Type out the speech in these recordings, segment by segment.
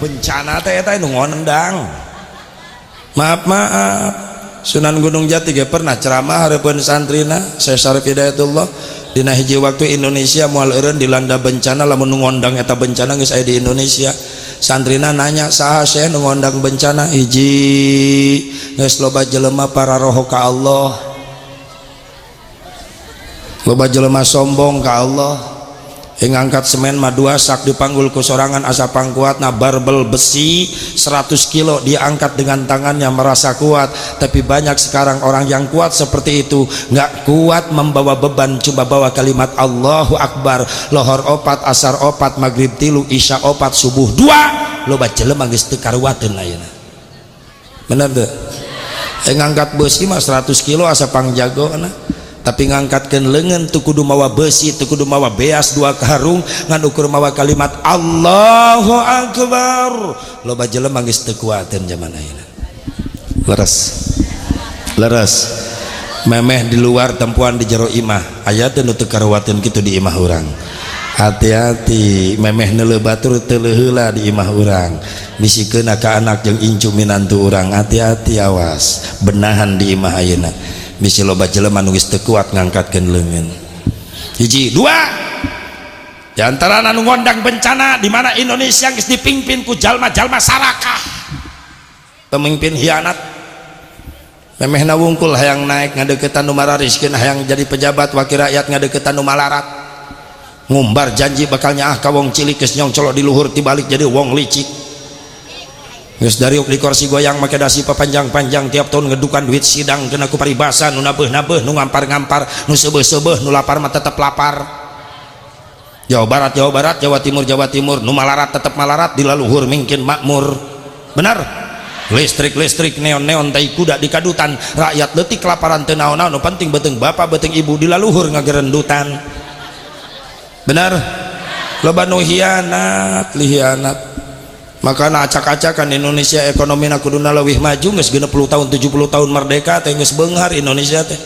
Bencana teh eta nu ngondang. Maaf maaf, Sunan Gunung Jati ge pernah ceramah hareupeun santrina Syekh Syarif Hidayatullah, dina hiji waktu Indonesia moal eureun dilanda bencana, lamun nu ngondang eta bencana geus aya di Indonesia. Santrina nanya, "Saha, Syekh, nu ngondang bencana?" "Hiji, geus loba jelema pararoho ka Allah, loba jelema sombong ka Allah. Yang ngangkat semen mah dua sak dipanggul ku sorangan asa pangkuatna, barbel besi 100 kilo dia angkat dengan tangannya merasa kuat. Tapi banyak sekarang orang yang kuat seperti itu nggak kuat membawa beban coba bawa kalimat Allahu Akbar, lohor opat, asar opat, maghrib tilu, isya opat, subuh dua. Loba jelema geus teu karuateun ayeuna." Bener tuh? Yang ngangkat besi mah 100 kilo asa pangjago na, tapi ngangkatkeun leungeun teu kudu mawa besi, teu kudu mawa beas dua karung, ngan ukur mawa kalimat Allahu Akbar. Loba jelema geus teu kuateun zaman ayeuna. Leres, leres. Memeh di luar tempuan di jero imah, aya teu nu teu karuateun kitu di imah urang? Hati-hati, memeh neuleuh batur teu heula di imah urang, bisi keuna ka anak jeung incu minantu urang. Hati-hati, awas, benahan di imah ayeuna, bisi loba jelema nu geus teu kuat ngangkatkeun leungeun. Hiji, dua, di antara anu ngondang bencana di mana Indonesia geus dipimpin ku jalma-jalma sarakah, pemimpin hianat. Memehna wungkul hayang naik, ngadeukeutan nu marariskeun, hayang jadi pejabat wakil rakyat, ngadeukeutan nu malarat, ngumbar janji bakal nyaah ka wong cilik, geus nyongcolok di luhur tibalik jadi wong licik. Geus dariuk di kursi goyang, make dasi papanjang-panjang, tiap tahun ngedukan duit sidang kena ku paribasa, nu nabeuh-nabeuh, nu ngampar-ngampar, nu seubeuh-seubeuh, nu lapar mah tetep lapar. Jawa Barat, Jawa Barat, Jawa Timur, Jawa Timur, nu malarat tetep malarat, di laluhur mingkin makmur. Benar? Listrik listrik, neon neon, tai kuda di kadutan, rakyat leutik kelaparan teu naon-naon, nu penting beuteung bapak beuteung ibu di laluhur ngagerendutan. Benar? Loba nu hianat, hianat. Makana acak-acakan Indonesia ekonomi kuduna leuwih maju, geus 60 tahun, 70 tahun merdeka teh geus beunghar Indonesia teh.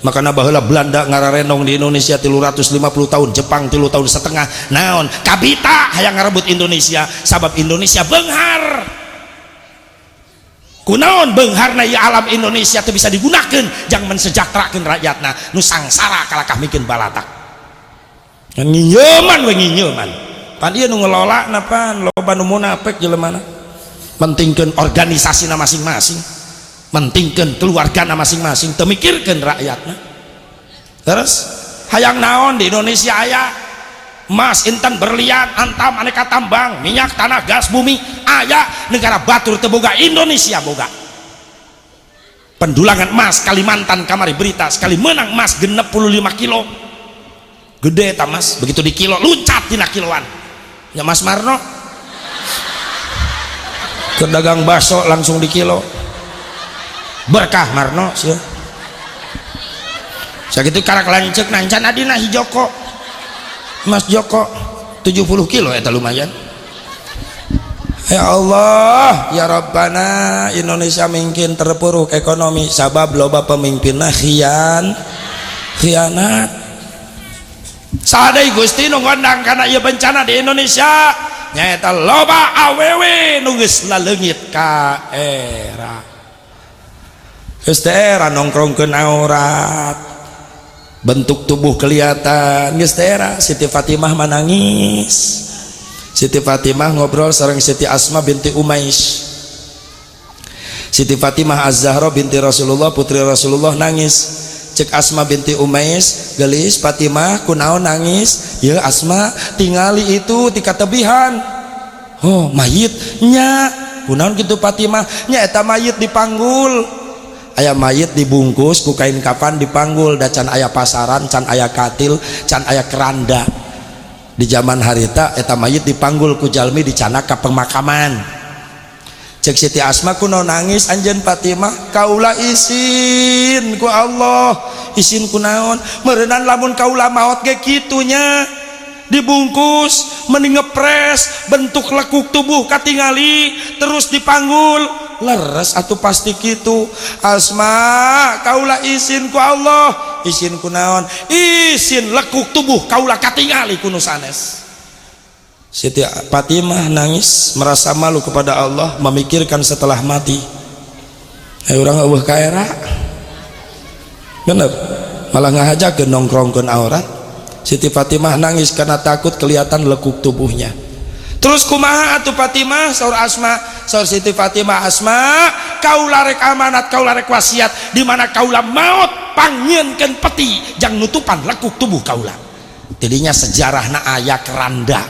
Makana baheula Belanda ngararenong di Indonesia 350 tahun, Jepang 3 tahun setengah. Naon kabita hayang ngarebut Indonesia? Sabab Indonesia beunghar. Kunaon beungharna ieu alam Indonesia teu bisa digunakeun jang mensejahterakeun rakyatna nu sangsara kalakah mikeun balatak? Nginyeman we, nginyeman. Pan ieu nu ngelola pan loba nu munafik jelemana, pentingkeun organisasina masing-masing, pentingkeun keluargana masing-masing, teu mikirkeun rakyatna. Terus hayang naon di Indonesia aya emas, intan, berlian, antam, aneka tambang, minyak tanah, gas bumi aya. Negara batur teu boga, Indonesia boga. Pendulangan emas Kalimantan kamari berita sekali menang emas 65 kilo. Gede ta mas, begitu di kilo loncat dina kiloan ya. Mas Marno ke dagang bakso langsung di kilo, berkah Marno sih. Sakitu karak lanceuk nancan adina si Joko, Mas Joko, 70 kilo eta lumayan. Ya Allah ya Rabbana, Indonesia mungkin terpuruk ekonomi sabab loba pemimpinna khianat. Sadai Gusti nu ngondang kana ieu bencana di Indonesia nyaeta loba awewe nu geus laleungit ka era, geus teh era nongkrongkeun aurat, bentuk tubuh kelihatan, geus teh era. Siti Fatimah manangis. Siti Fatimah ngobrol sareng Siti Asma binti Umais. Siti Fatimah Az-Zahra binti Rasulullah, putri Rasulullah, nangis. Cek Asma binti Umais, "Gelis Fatimah, kunaon nangis?" "Ya Asma, tingali itu tika tebihan." "Oh, mayit nya? Kunaon gitu, Fatimah?" "Nya, eta mayit dipanggul, aya mayit dibungkus ku kain kafan dipanggul, da can aya pasaran, can aya katil, can aya keranda di zaman harita. Eta mayit dipanggul ku jalmi, dicandak ka pemakaman." Cek Siti Asma, "Kunaon nangis anjeun, Fatimah?" "Kaula isin ku Allah." "Isin ku naon?" "Meureunan lamun kaula maot ge kitunya, dibungkus mending ngepres, bentuk lekuk tubuh katingali, terus dipanggul." "Leres atau pasti gitu, Asma. Kaula isin ku Allah." "Isin ku naon?" "Isin lekuk tubuh kaula katingali ku nu sanes." Siti Fatimah nangis merasa malu kepada Allah, memikirkan setelah mati. Urang euweuh kaera, bener, malah ngahajakeun nongkrongkeun aurat. Siti Fatimah nangis karena takut kelihatan lekuk tubuhnya. Terus kumaha atuh Fatimah? Saur Asma, saur Siti Fatimah, "Asma, kaula rek amanat, kaula rek wasiat, di mana kaula maut pangnyieunkeun peti jang nutupan lekuk tubuh kaula." Tidinya sejarahna aya keranda,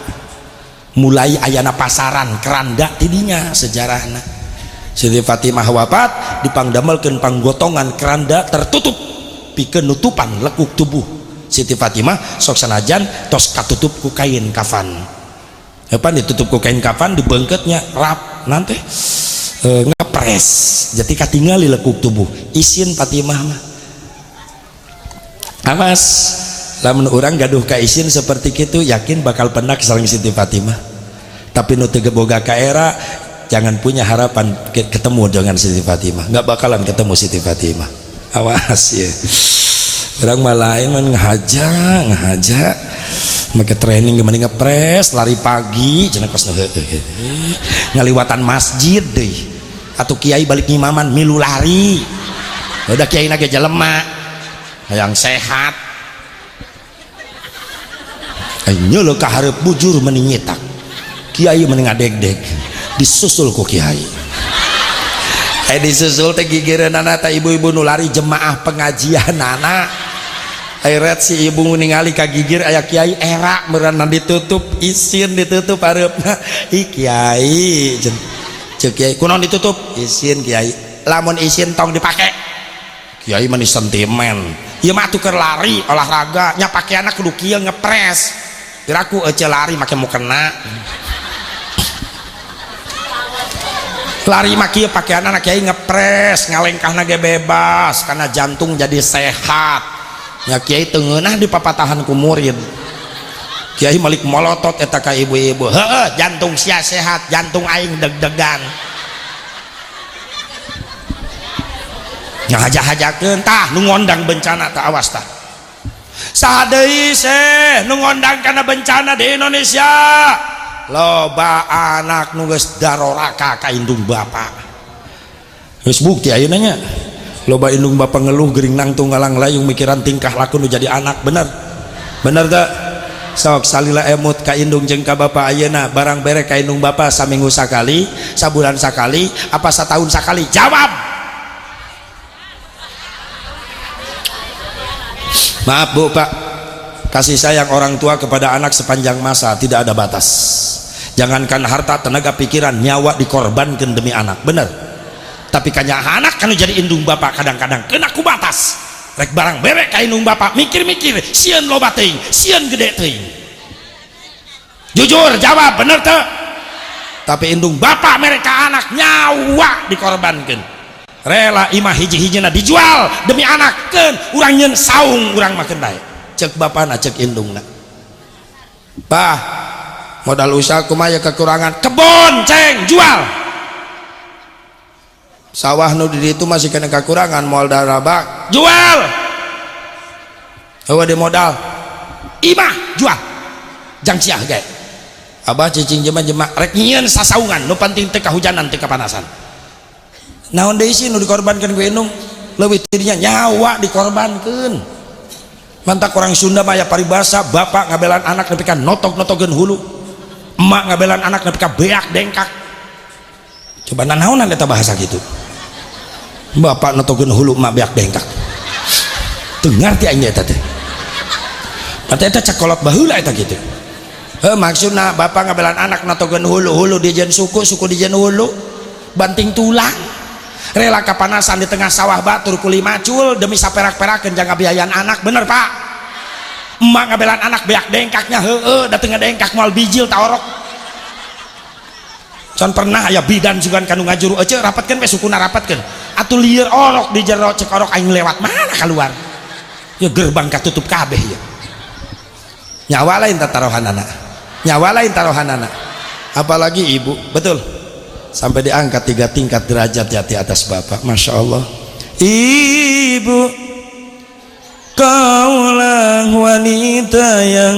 mulai ayana pasaran keranda tidinya sejarahna. Siti Fatimah wafat dipangdamelkeun panggotongan keranda tertutup pikeun nutupan lekuk tubuh Siti Fatimah. Sok sanajan tos katutup ku kain kafan, apa ditutup ku kain kafan, dibengketnya rap nanti ngepres, jadi katingali lekuk tubuh. Isin Fatimah mah. Awas lamun orang gaduh kaisin seperti itu, yakin bakal pendak sareng Siti Fatimah. Tapi nu teu boga kaera, jangan punya harapan ketemu dengan Siti Fatimah, nggak bakalan ketemu Siti Fatimah, awas ya. Orang malah lain mah ngahaja ngahaja, make training gimana, ngepres, lari pagi cenah, kos ngaliwatan masjid deh atau kiai balik ngimaman milu lari. Udah kiai nage jelema yang sehat nyeluk ka hareup bujur meni nyitak, kiai meni ngadeg-deg, disusul ku kiai. Disusul teh gigireunana teh ibu-ibu nu lari jemaah pengajian anak. Eret si ibu ningali ka gigir aya kiai, era meureunna ditutup, isin ditutup hareupna. Ih kiai, ceuk kiai, "Kunaon ditutup?" "Isin, kiai." "Lamun isin tong dipake." Kiai mah sentimen, ieu mah atuh keur lari olahraga nya, pakaianna kudu kieu, ngepres. Piraku ece lari make mukena, lari mah kieu pakaian anak kiai, ngepres, ngalengkahna ge bebas karena jantung jadi sehat ya. Kiai teu ngeunah dipapatahan ku murid. Kiai malik molotot eta ka ibu-ibu, "Heeh, jantung sia sehat, jantung aing deg-degan." Ngahaja-hajakeun tah nu ngondang bencana tah, awas tah. Saha deui seh nu ngondang kana bencana di Indonesia? Loba anak nu geus daroraka ka indung bapa. Geus bukti ayeuna nya, loba indung bapa ngeluh gering nangtung ngalang layung mikiran tingkah laku nu jadi anak. Bener, bener teu? Sok salila emut ka indung jeung ka bapa ayeuna, barang bere ka indung bapa saminggu sakali, sabulan sakali, apa setahun sakali? Jawab. Maaf Bu, Pak, kasih sayang orang tua kepada anak sepanjang masa tidak ada batas. Jangankan harta, tenaga, pikiran, nyawa dikorbankan demi anak, bener. Tapi kanya anak kan jadi indung bapak kadang-kadang kena ku batas. Rek barang bere ka indung bapak mikir-mikir, sieun loba teuing, sieun gede teuing. Jujur jawab, bener teu? Tapi indung bapak mereka anak nyawa dikorbankan, rela imah hiji-hijina dijual demi anak, keun urang nyeun saung urang makan bae, cek bapana, cek indungna. Bah, modal usaha kumaha, kekurangan kebon ceng jual, sawah nu di ditu masih kena kekurangan, moal darabak jual, eueuh di modal imah jual jang siah ge. Abah cicing jema-jema rek nyieun sasaungan, nu penting teu kahujanan, teu kapanasan. Naon deui sih nu dikorbankan ku indung? Leuwih tidinya, nyawa dikorbankeun. Mantak orang Sunda mah aya paribasa, bapak ngabelan anak nepi ka notok-notokeun hulu, emak ngabelan anak nepi ka beak dengkak. Coba nanaonan eta bahasa gitu, bapak notokeun hulu, emak beak dengkak? Teu ngarti aing eta teh. Berarti eta cakolot baheula eta kitu. Heuh, maksudna bapak ngabelan anak notokeun hulu, hulu dijen suku, suku dijen hulu, banting tulang, rela kepanasan di tengah sawah batur, kuli macul demi saperak-perakeun jang ngabiayaan anak. Bener Pak? Emak ngabelan anak beak dengkaknya, heueuh, da teu ngadengkak moal bijil taorok. Can pernah aya bidan sugan kanu ngajuru, "Ece, rapatkeun we sukuna, rapatkeun." Atuh lieur orok di jero, cek orok, "Aing lewat mana keluar ya, gerbang katutup kabeh ya." Nyawa lain tatarohanana, nyawa lain tarohanana, apalagi ibu, betul, sampai diangkat 3 tingkat derajat ya di atas bapak. Masya Allah, ibu kaulah wanita yang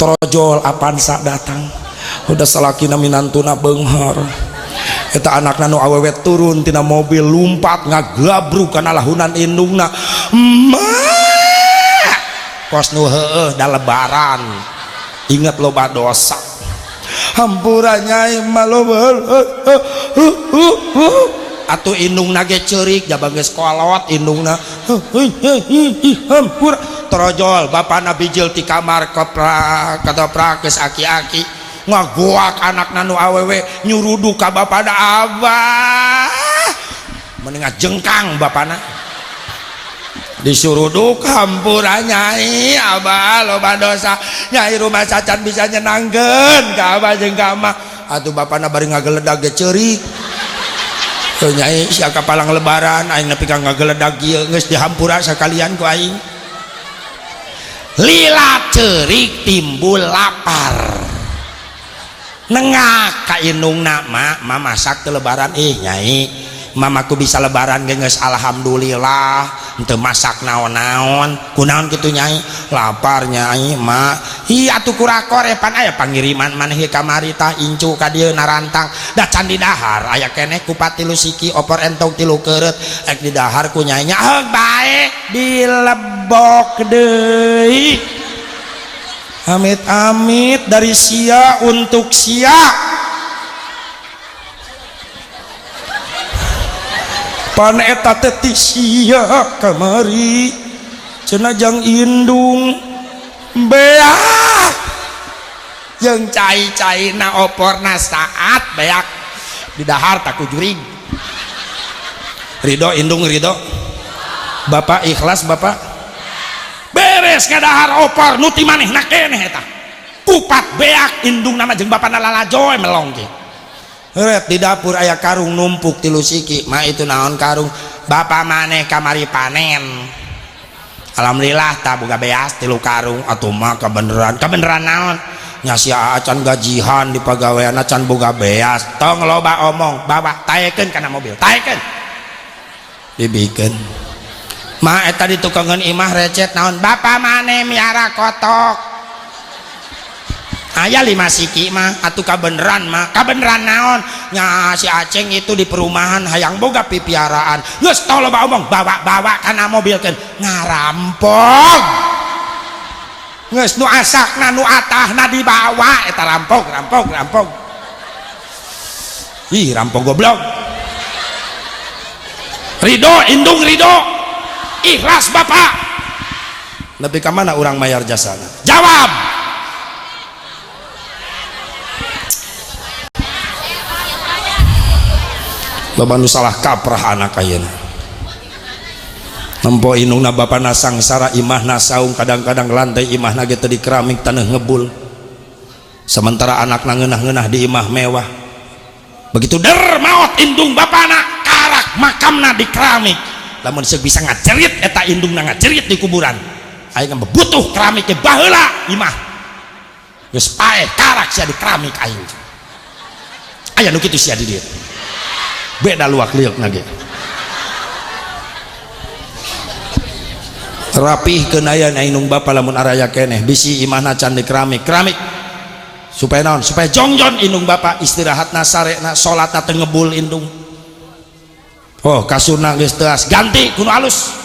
Torojol Avanza datang, udah salakina minantuna beunghar. Eta anakna nu awewe turun tina mobil lumpat ngaglabruk kana lahunan indungna. Emak kos nu heueuh da lebaran inget loba dosa. Hampura nyai mah loba atuh indungna ge ceurik jaba geus kolot indungna. Hampura. Torojol bapana bijil ti kamar keprak ketoprak geus aki-aki ngagoak anakna nu awewe nyuruduk ka bapana. Abah mending ngajengkang bapana disuruduk. Hampura nyai, abah loba dosa nyai, rumah cacan bisa nyenangkeun ka abah jeung ka emak. Atuh bapana bari ngageledag ge ceurik. Teu nyai sia kapalang lebaran aing nepi ka ngageledag ieu, geus dihampura sakalian ku aing. Lila ceurik timbul lapar, nengak ka indungna, ma ma masak teu lebaran? Ih nyai, mamaku bisa lebaran ge geus alhamdulillah, henteu masak naon-naon. Kunaon kitu nyai? Lapar nyai ma. Hi atuh kurakor pan aya pangiriman maneh kamari tah incu ka dieu narantang da can didahar, aya keneh kupat 3 siki, opor entog 3 keureut, ek didahar ku nyai nya? Heug bae. Dilebok deui. Amit-amit dari sia untuk sia. Pan eta teh ti sia kamari cenah jang indung beak jeung cai-caina oporna saat beak didahar tak ku jurig. Ridho indung, ridho bapak, ikhlas bapak. Beres ngadahar opor nu ti manehna keneh eta kupat beak, indung nama jeung bapana lalajoy melong ge. Ret di dapur aya karung numpuk 3 siki. Ma itu naon karung? Bapak maneh kamari panen, alhamdulillah tak boga beas 3 karung. Atuh mah kabeneran. Kabeneran naon? Nya si acan gajihan di pagawean acan boga beas. Tong loba omong, bawa taekeun kana mobil, taekeun dibikeun. Ma eta ditukangeun imah recet naon? Bapak maneh miara kotok aya 5 siki mah. Atuh kabeneran mah. Kabeneran naon? Nya si Aceng itu di perumahan hayang boga pipiaraan. Geus tong loba omong, bawa-bawa kana mobil keun. Ngarampok geus nu asakna nu atahna dibawa eta rampok rampok rampok. Ih rampok goblok. Ridho indung, ridho, ikhlas bapak. Nepi ka mana urang mayar jasana? Jawab. Loba nu salah kaprah anak ayeuna. Nempo indungna bapana sangsara, imahna saung, kadang-kadang lantai imahna ge teu di keramik, taneuh ngebul. Sementara anakna ngeunah-ngeunah di imah mewah. Begitu der maot indung bapana, karak makamna di keramik. Lamun seuk bisa ngajerit eta indungna ngajerit di kuburan. Aing mah butuh keramik ge baheula imah. Geus paeh karak sia di keramik aing. Aya nu kitu sia di dieu. Beda luak liuk nage. Rapihkeun aya na indung bapa lamun araya keneh, bisi imahna can di keramik, keramik supaya naon? Supaya jongjon indung bapa istirahatna, sarekna, salatna teu ngebul indung. Oh kasurna geus teas ganti kudu alus.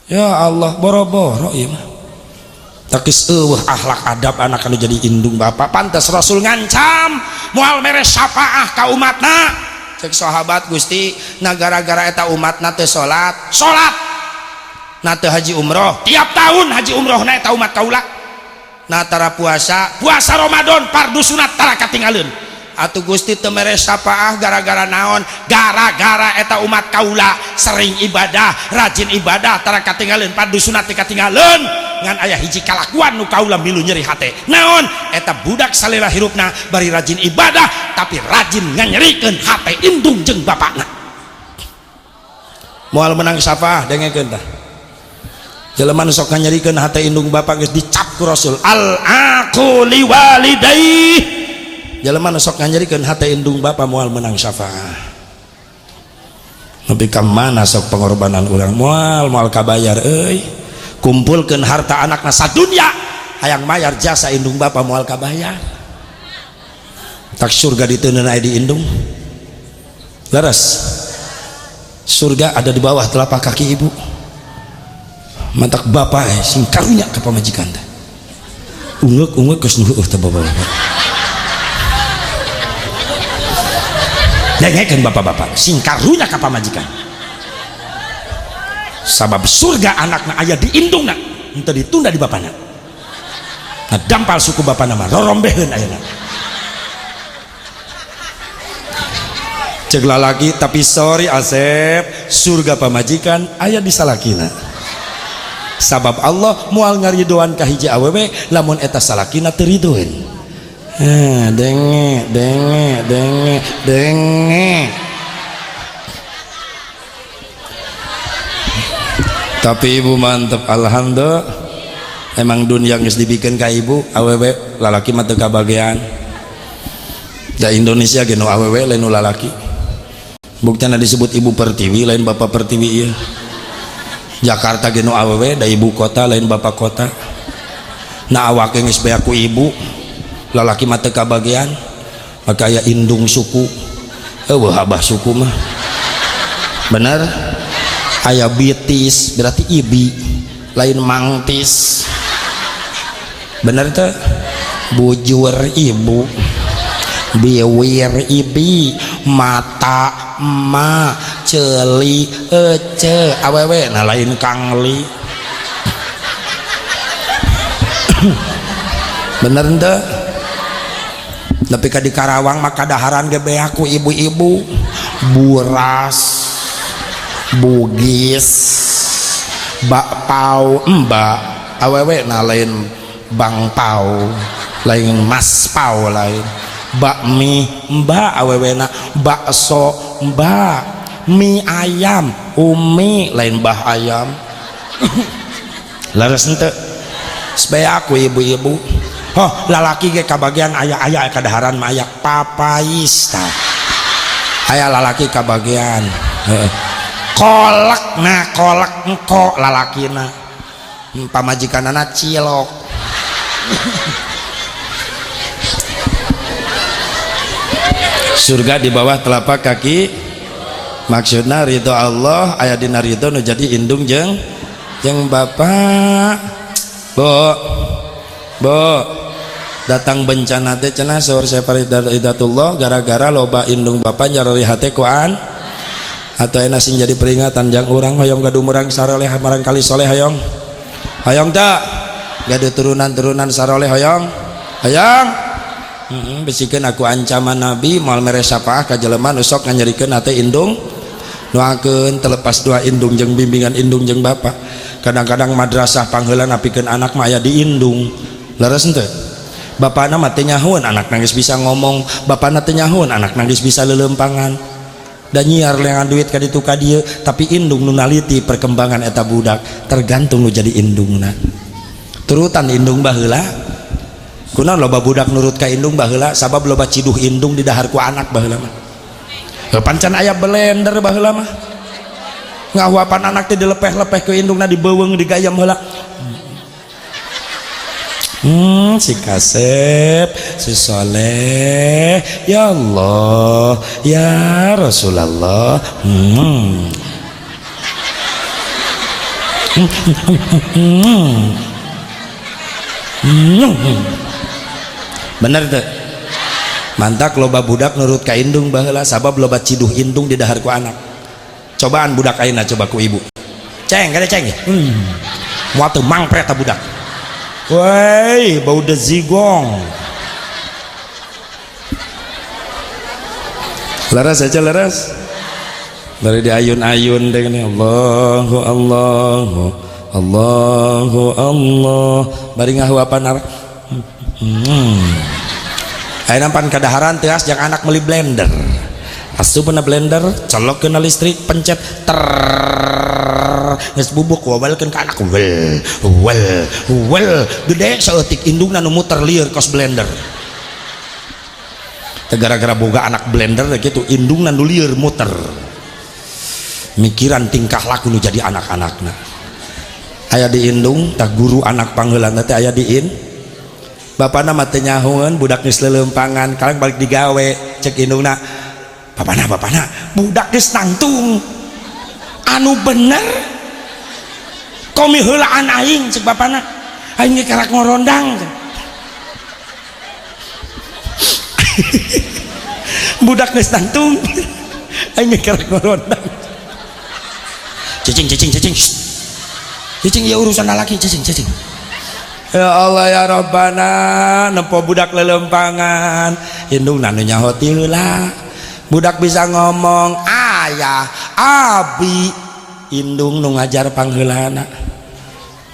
Ya Allah boro-boro ieu mah. Takis eueuh akhlak adab anak anu jadi indung bapa. Pantes Rasul ngancam moal mere syafaah ka umatna. Cek sahabat, Gusti na gara-gara eta umatna teu salat, salat na teu haji umroh tiap tahun haji umroh na eta umat kaula, na tara puasa, puasa Ramadan fardu sunat tara katinggalin. Atuh Gusti teu mere syafaah gara-gara naon? Gara-gara eta umat kaula sering ibadah, rajin ibadah, tara katinggalin fardu sunat teu katinggalin, ngan aya hiji kalakuan nu kaula milu nyeri hate. Naon? Eta budak salila hirupna bari rajin ibadah tapi rajin nganyerikeun hate indung jeung bapakna. Moal menang syafaah, dengekeun tah. Jelema nu sok nganyerikeun hate indung bapak geus dicap ku Rasul al aqu liwalidayhi. Jelema nu sok nganyerikeun hate indung bapa moal menang syafaah. Nepi ka mana sok pengorbanan urang moal moal kabayar euy. Kumpulkeun harta anakna sadunya Hayang mayar jasa indung bapak moal kabayar. Tak surga diteundeun aya di indung. Leres. Surga ada di bawah telapak kaki ibu. Mantak bapak sing karunya ka pamajikan teh. Ungeuk-ungeuk geus nu heueuh teh bapak-bapak. Dengekeun bapak-bapak, sing karunya ka pamajikan. Sabab surga anakna aya di indungna, henteu ditunda di bapana. Nah, dampal suku bapana mah rorombeheun ayeuna. Ceuk lalaki, tapi sorry Asep, surga pamajikan aya di salakina. Sabab Allah moal ngaridoan ka hiji awewe lamun eta salakina teu ridoeun. Denge denge denge denge. Tapi ibu mantep, alhamdulillah. Emang dunia geus dibikeun ka ibu, awewe lalaki mah teu kabagean. Da Indonesia ge nu awewe lain nu lalaki. Buktina disebut ibu pertiwi lain bapak pertiwi ieu. Jakarta ge nu awewe da ibu kota lain bapak kota. Nah awake geus beak ku ibu, lalaki mah teu kabagean. Maka aya indung suku, eueuh abah suku mah. Bener? Aya bitis berarti ibi, lain mangtis. Bener teu? Bujur ibu, biwir ibi, mata emak, ceuli ece, awewe nah lain kangli. Bener teu? Tapi ka di Karawang mah kadaharan ge beak ku ibu-ibu, buras, bugis, bakpao, mbak, awewe nah lain bang pau, lain mas pau, lain bakmi mbak, awewe na bakso mbak, mie ayam umi, lain bah ayam. Leres henteu? Supaya aku ibu-ibu. Oh, lalaki ge kabagian aya-aya kadaharan mah aya papais tah. Aya lalaki kabagian. Heeh. Kolak nah kolak engko lalakina. Pamajikanana cilok. Surga di bawah telapak kaki. Maksudna ridho Allah aya dina ridho nu jadi indung jeung bapak. Bu. Bu, datang bencana teh cenah saur Syafa'idatullah gara-gara loba indung bapak nyareri hate ku an atau enak sing jadi peringatan jang urang hoyong gaduh murang saroleh marang kali soleh hoyong. Hoyong teu? Gaduh turunan-turunan saroleh hoyong. Hoyong. Besikeun aku ancaman Nabi moal mere syafaah ka jelema nu sok nganyerikeun hate indung. Doakeun terlepas doa indung jeung bimbingan indung jeung bapak. Kadang-kadang madrasah pangheula napikeun anak mah aya di indung. Leres henteu? Bapana mah teu nyahoeun anak nangis bisa ngomong, bapana teu nyahoeun anak nangis bisa leuleumpangan. Dan nyiar lengan duit ka ditu ka dieu, tapi indung nu naliti perkembangan eta budak, tergantung nu jadi indungna. Turutan indung baheula. Kunaon loba budak nurut ka indung baheula, sabab loba ciduh indung di dahar ku anak baheula mah. Pancan aya blender baheula mah. Ngahuapan anak teh dilepeh-lepeh ku indungna, dibeuweung digayam heula. Si kasep, si soleh, ya Allah, ya Rasulullah. Bener tuh. Mantak loba budak nurut ka indung baheula, sabab loba ciduh indung di dahar ku anak. Cobaan budak ayeuna coba ku ibu. Ceng, kada ceng. Moal teu mangpret ta budak. Woi, bau dezigong. Leres aja leres. Dari diayun-ayun dengan Allahu Allahu Allahu Allah. Bari ngahuapan arek. Ayeuna pan kadaharan teas jang anak meuli blender. Asupna blender, colokkeun listrik, pencet ter geus bubuk wawalkeun ka anak wel wel wel gede saeutik indungna nu muter lieur kos blender. Teu gara-gara boga anak blender kitu indungna nu lieur muter. Mikiran tingkah laku nu jadi anak-anakna. Aya di indung tah guru anak pangheulana teh aya di in. Bapana mah teu nyahoeun budak geus leuleumpangan, kalang balik digawe cek indungna. Bapana bapana budak geus nangtung. Anu bener komi heulaan aing cek bapana. Aing ge karak ngorondang. Budak geus nangtung. Aing ge karak ngorondang. Cicing cicing cicing. Cicing ya urusan lalaki cicing cicing. Ya Allah ya Rabbana nempo budak lelempangan indungna nu nyaho ti heula. Budak bisa ngomong ayah abi indung nu ngajar pangheulana.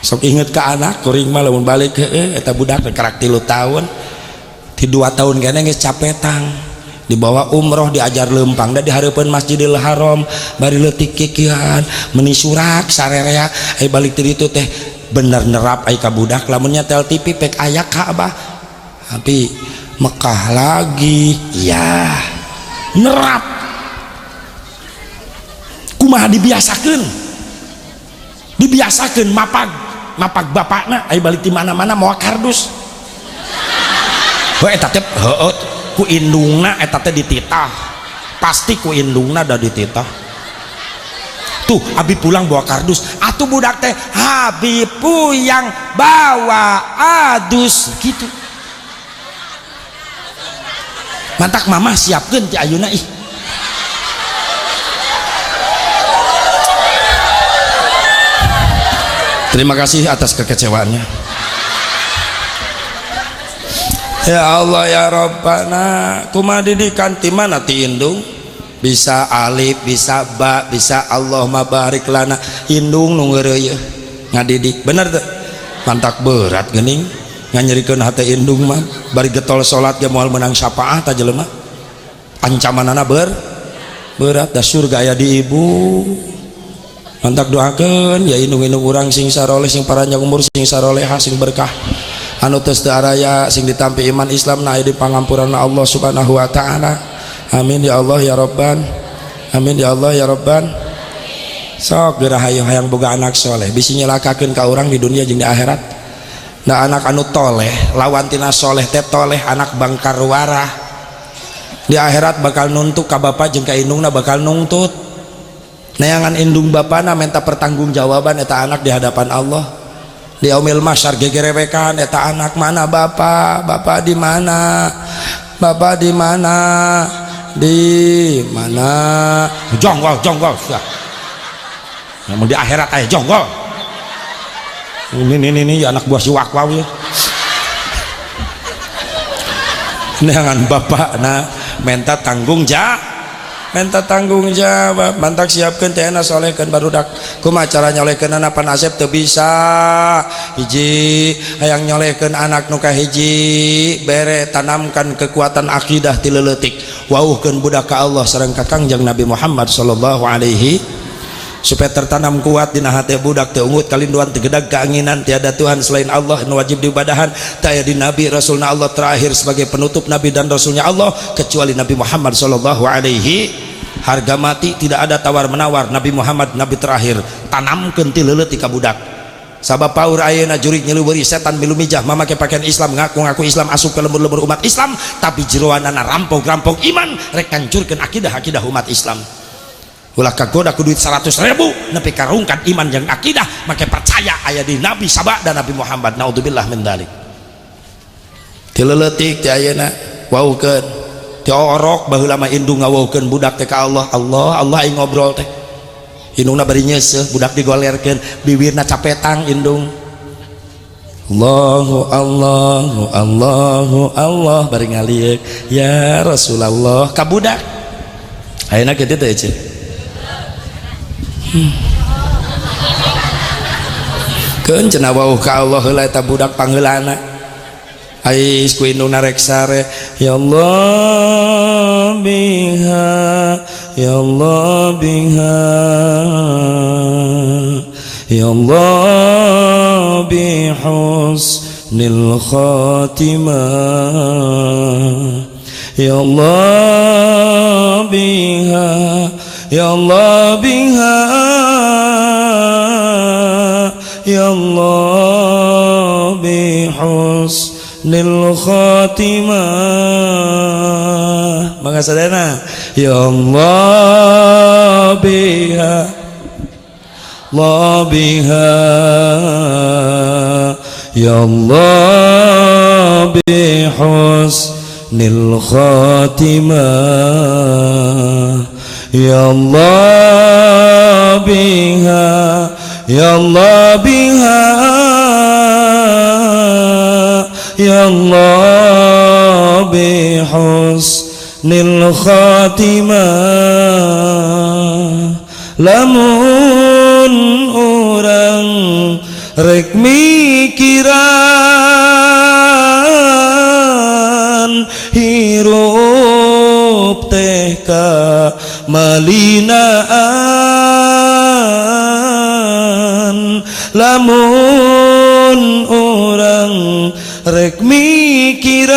Sok inget ke anak kuring mah lamun balik heueuh eta budak karak 3 tahun ti 2 tahun keneh geus capetang. Dibawa umroh diajar lempang da di hareupeun Masjidil Haram bari leutik kikian meni surak sarerea ai balik ti ditu teh bener nerap ai ka budak lamun nyetel TV pek aya Ka'bah tapi Mekah lagi ya nerap kumaha dibiasakeun dibiasakeun mapag mapag bapakna ai balik ti mana-mana mawa kardus heuh eta teh heueuh ku indungna eta teh dititah pasti ku indungna da dititah tuh abi pulang bawa kardus atuh budak teh abi puyang bawa adus gitu mantak mama siapkeun ti ayeuna ih terima kasih atas kekecewaannya. Ya Allah ya Rabbana kumaha didikan ti mana ti indung bisa alif bisa ba bisa Allahumma barik lana indung nu ngeureuyeuh ngadidik bener teu mantak berat geuning nganyerikeun hate indung mah bari getol salat ge moal meunang syafaah ta jelema ancamanana berat da surga aya di ibu mantak doakeun ya indung-indung urang sing saroleh sing paranjang umur sing saroleha sing berkah anu tos teu araya sing ditampi iman Islam na aya di pangampuran Allah Subhanahu wa taala. Amin ya Allah ya Rabban. Amin ya Allah ya Rabban. Sok geura hayu hayang boga anak soleh bisi nyelakakeun ka urang di dunia jeung di akhirat. Nah anak anu toleh lawan tina soleh teh toleh anak bangkar warah. Di akhirat bakal nuntut ka bapa jeung ka indungna bakal nungtut. Neangan indung bapana minta pertanggungjawaban eta anak di hadapan Allah. Di yaumil mahsyar gegerewekan eta anak mana bapak, bapak di mana, bapak di mana, di mana, jonggol jonggol sudah. Namun di akhirat aja jonggol. Ini anak buah si wakwau ya. Neangan bapak nah minta tanggung jawab. Minta tanggung jawab mantak siapkeun teh solehkeun barudak kumaha cara nyolehkeun anak pan asep teu bisa hiji hayang nyolehkeun anak nu kahiji bere tanamkan kekuatan akidah ti leutik wauhkeun budak ka Allah sareng ka Kangjeng Nabi Muhammad sallallahu alaihi supaya tertanam kuat dina hate budak teu ungut kalinduan teu gedag keanginan tiada Tuhan selain Allah nu wajib diibadahan teu aya di nabi rasulna Allah terakhir sebagai penutup nabi dan rasulnya Allah kecuali Nabi Muhammad sallallahu alaihi. Harga mati tidak ada tawar menawar Nabi Muhammad nabi terakhir tanamkeun ti leuleut ka budak sabab paur ayeuna jurig nyeluburi setan milu mijah mamake pakaian Islam ngaku-ngaku Islam asup ke lembur-lembur umat Islam tapi jeroanana rampok-rampok iman rek ngancurkeun akidah-akidah umat Islam. Ulah kagoda ku duit 100.000 nepi karungkan iman jeung akidah make percaya aya di Nabi Sabak dan Nabi Muhammad naudzubillah min dzalik. Ti leuletik ti ayeuna waukeun ti orok baheula mah indung ngawaukeun budak teh ka Allah Allah Allah aing ngobrol teh indungna bari nyeuseuh budak digolerkeun bibirna capetang indung Allahu Allahu Allahu Allah bari ngalieuk ya Rasulullah ka budak ayeuna kitu teh euy. Keun cenah wauh ka Allah heula eta budak pangheulana ais ku indungna rek sare ya Allah biha ya Allah biha ya Allah bi husnil khatimah ya Allah biha ya Allah biha ya Allah bi husnil husnil khatimah. Mangga sadayana. Ya Allah biha, Allah biha, ya Allah bihusnil khatimah, ya Allah biha, ya Allah biha, ya Allah bihusnil khatimah. Lamun urang rek mikiran hirup teh kamalinaan, lamun urang rek mikiran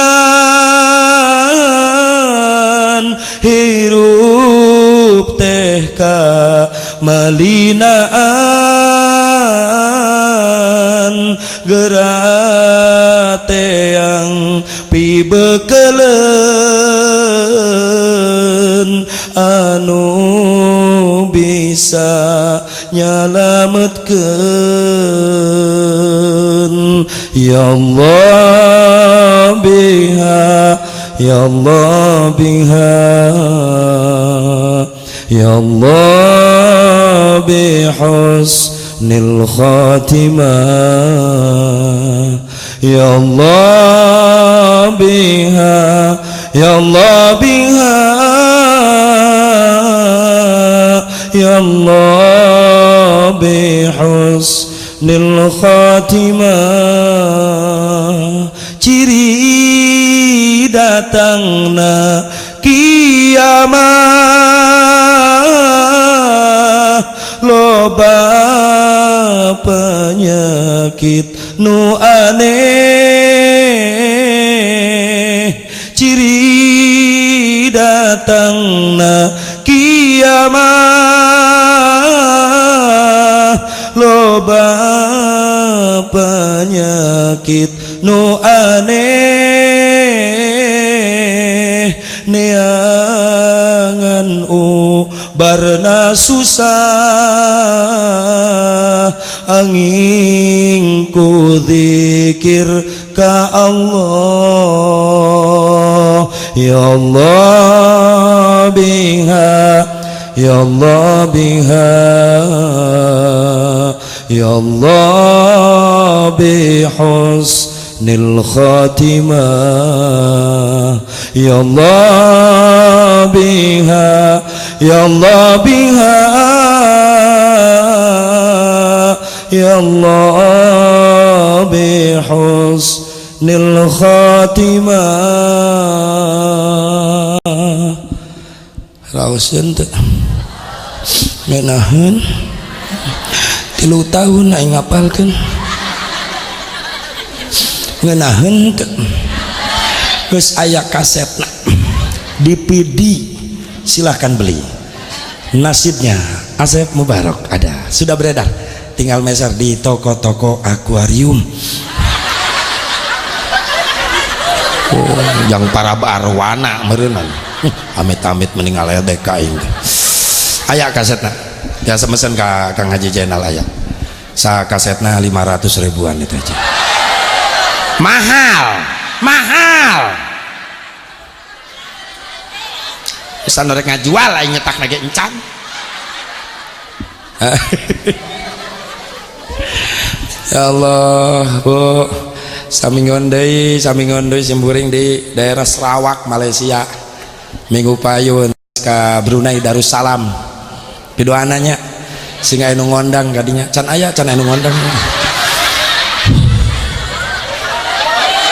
hirup teh kamalinaan, geura teang pibekeleun anu bisa nyalametkeun. Ya Allah biha, ya Allah biha, ya Allah bihusnil khatimah, ya Allah biha, ya Allah biha, ya Allah bihusnil khatimah. Ciri datangna kiamat loba penyakit nu aneh, ciri datangna kiamat loba penyakit nu aneh, neangan ubarna susah angin ku zikir ka Allah. Ya Allah biha, ya Allah biha, ya Allah bihusnil khatimah, ya Allah biha, ya Allah biha, ya Allah bihusnil khatimah. Raoseun teu ngeunaheun 3 tahun aing ngapalkeun, ngeunaheun teu geus aya kasetna DVD, silahkan beli. Nasibnya Asep Mubarok ada, sudah beredar, tinggal meser di toko-toko akuarium. Oh, yang para arwana meureunnan amit-amit meninggal ledek ka aing. Aya kasetna biasa mesen ka Kang Haji Jenal, aya sa kasetna 500 ribuan itu aja. Mahal, mahal. Bisa norek ngajual aing nyetak lagi encan. Ya Allah, Bu. Saminggon deui, saminggon deui simburing di daerah Sarawak, Malaysia. Minggu payun ka Brunei Darussalam. Pidoananya sing aya nu ngondang kadinya. Can aya, can aya nu ngondang.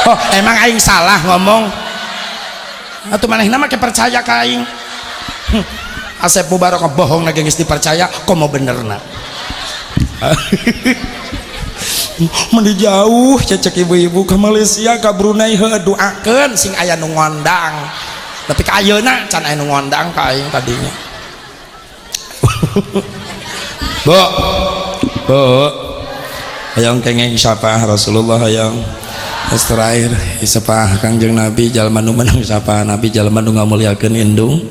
Oh, emang aing salah ngomong? Atuh manehna mah percaya ka aing. Asep Mubarok bohong lagi geus dipercaya, komo benerna. Meni jauh cecek ibu-ibu ke Malaysia ke Brunei, heuh doakeun sing aya nu ngondang. Tapi ka ayeuna can aya nu ngondang ka aing tadinya. Bu. Bu. Hayang kenging syafaah Rasulullah hayang. Terus terakhir syafaah Kangjeng Nabi, jalma nu menang syafaah Nabi jalma nu ngamuliakeun indung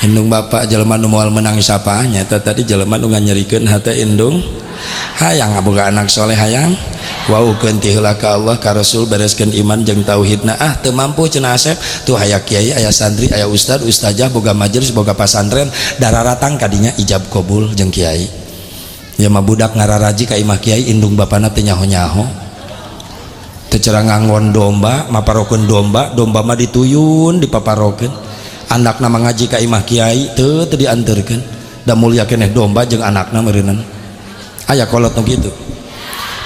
indung bapak. Jalma nu moal menang syafaah nyata tadi jalma nu nganyerikeun hate indung. Hayang ngaboga anak soleh? Hayang? Waukeun ti heula ka Allah, ka Rasul, bereskeun iman jeung tauhidna. Ah, teu mampu cenah Asep. Tuh aya kiai, aya santri, aya ustad, ustazah, boga majelis, boga pasantren, dararatang kadinya ijab kabul jeung kiai. Ya mah budak ngararaji ka imah kiai, indung bapana teu nyaho-nyaho. Teu cara ngangon domba, maparokeun domba, domba mah dituyun, dipaparokeun. Anakna ngaji ka imah kiai teu teu dianterkeun, da mulia keneh domba jeung anakna meureunana. Aya kolot nu kitu,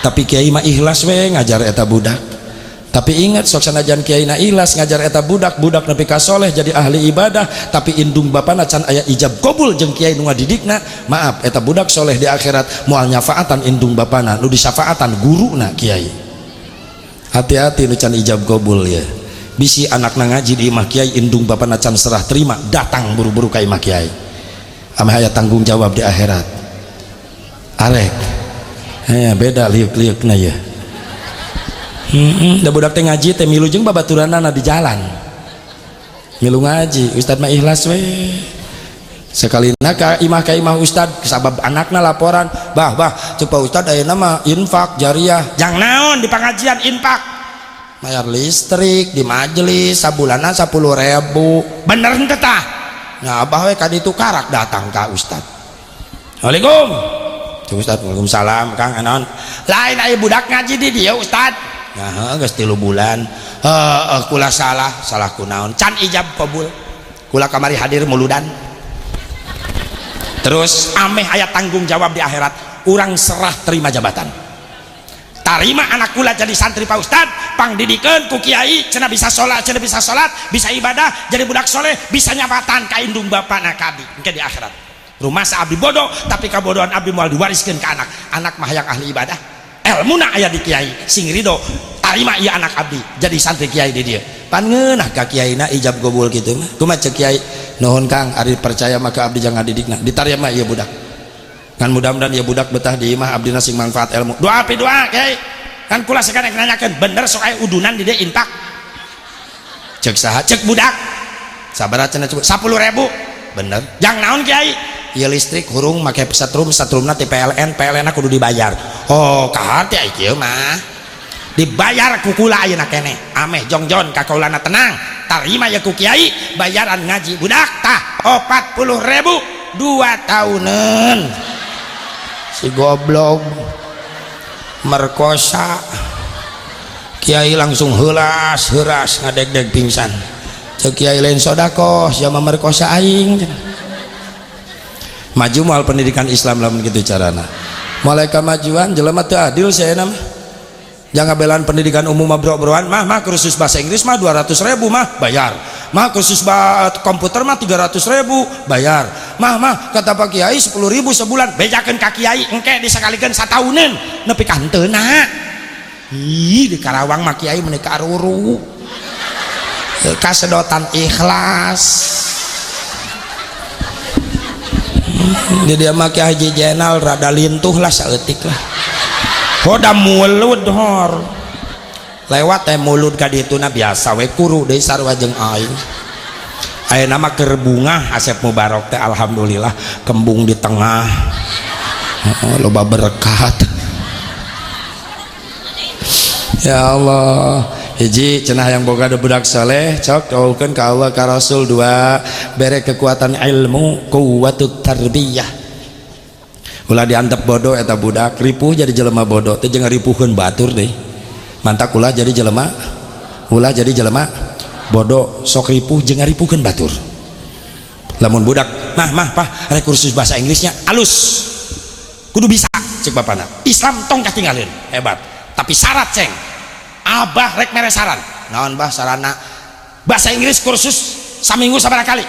tapi kiai mah ikhlas we ngajar eta budak. Tapi ingat, sok sanajan kiai na ikhlas ngajar eta budak, budak nepi ka soleh, jadi ahli ibadah, tapi indung bapana can aya ijab kabul jeung kiai nu ngadidikna, maaf, eta budak soleh di akhirat moal nyafaatan indung bapana, nu disyafaatan guruna, kiai. Hati-hati nu can ijab kabul ya. Bisi anakna ngaji di imah kiai, indung bapana can serah terima, datang buru-buru ka imah kiai ameh aya tanggung jawab di akhirat. Arek eh beda liuk-liukna ya. Da budak teh ngaji teh milu jeung babaturanana di jalan, milu ngaji. Ustad mah ikhlas we. Sekali ka imah ustad sabab anakna laporan, "Bah, bah, coba ustad ayeuna mah infak jariah." Jang naon di pengajian infak? Bayar listrik di majelis sabulana 10.000. Bener henteu tah? Nah, abah we kaditu karak datang ka ustad. "Assalamualaikum." Cek ustad, "Waalaikumsalam, Kang, naon?" "Lain, aya budak ngaji di dieu, Ustad." "Nah, geus 3 bulan." "Heeh, kula salah." "Salah kunaon?" "Can ijab kabul. Kula kamari hadir muludan." Terus ameh aya tanggung jawab di akhirat, urang serah terima jabatan. Tarima anak kula jadi santri Pak Ustad, pangdidikeun ku kiai, cenah bisa sholat, cenah bisa sholat, bisa ibadah, jadi budak soleh, bisa nyapatan ka indung bapana ka abdi engke di akhirat. Rumasa abdi bodoh, tapi kabodohan abdi moal diwariskeun ke anak. Anak mah hayang ahli ibadah, elmuna aya di kiai, sing ridho tarima ieu anak abdi jadi santri kiai di dieu. Pan ngeunah ka kiaina ijab kabul kitu mah. Kumaha cek kiai? "Nuhun, Kang, ari percaya maka abdi jangan didikna." Ditarima ieu budak. Kan mudah-mudahan ieu budak betah di imah abdi, sing manfaat ilmu. Doa pi doa, kiai. Kan kula sekarang nanyakeun, bener sok aya udunan di dieu infak? Cek saha? Cek budak. Sabaraha cenah? Coba 10.000. Bener. Jang naon, kiai? Ya listrik hurung make setrum, setrumna ti PLN, PLN kudu dibayar. Oh, kaharti ai kieu mah dibayar ku kula ayeuna keneh, ameh jongjon ka kaulana tenang. Tarima ya ku kiai bayaran ngaji budak tah 40.000 2 tahunan. Si goblok merkosa kiai, langsung heulas heuras, ngadeg-deg pingsan. Cek kiai, "Lain sodakoh sia mah, merkosa aing." Maju moal pendidikan Islam lamun kitu carana? Mulai kemajuan. Jelema teu adil saya nama. Jangan belan pendidikan umum mah bro-broan mah. Mah, kursus bahasa Inggris mah 200.000 mah, bayar. Mah, kursus komputer mah 300.000, bayar. Mah, mah, kata Pak Kiai 10.000 sebulan. Bejakeun ka kiai, engke disakalikeun satauneun nepi ka henteuna. Ih, di Karawang mah kiai meuni karuru kasedotan ikhlas. Di dia mah Ki Haji Jenal rada lintuh lah, saeutik lah. Hoda mulut hor lewat teh mulut ka dituna biasa we, kuru deui sarua jeung aing. Ayeuna mah keur bungah Asep Mubarok teh, alhamdulillah, kembung di tengah. Oh, loba berkat. Ya Allah. Hiji cenah, yang boga budak soleh, cok jauhkeun ka Allah, ka Rasul. Dua, bere kekuatan ilmu, kuwatut tarbiyah. Ulah diantep bodoh eta budak, ripuh jadi jelema bodoh teh jeung ngaripuhkeun batur deh. Mantak ulah jadi jelema, ulah jadi jelema bodoh, sok ripuh jeung ngaripuhkeun batur. Lamun budak, "Mah, mah, pah, rek kursus bahasa Inggrisnya." "Alus, kudu bisa," cek bapana. "Islam tong katinggalin." "Hebat, tapi syarat, ceng. Abah rek mere saran." "Naon, bah, sarana?" "Bahasa Inggris kursus saminggu sabaraha kali?"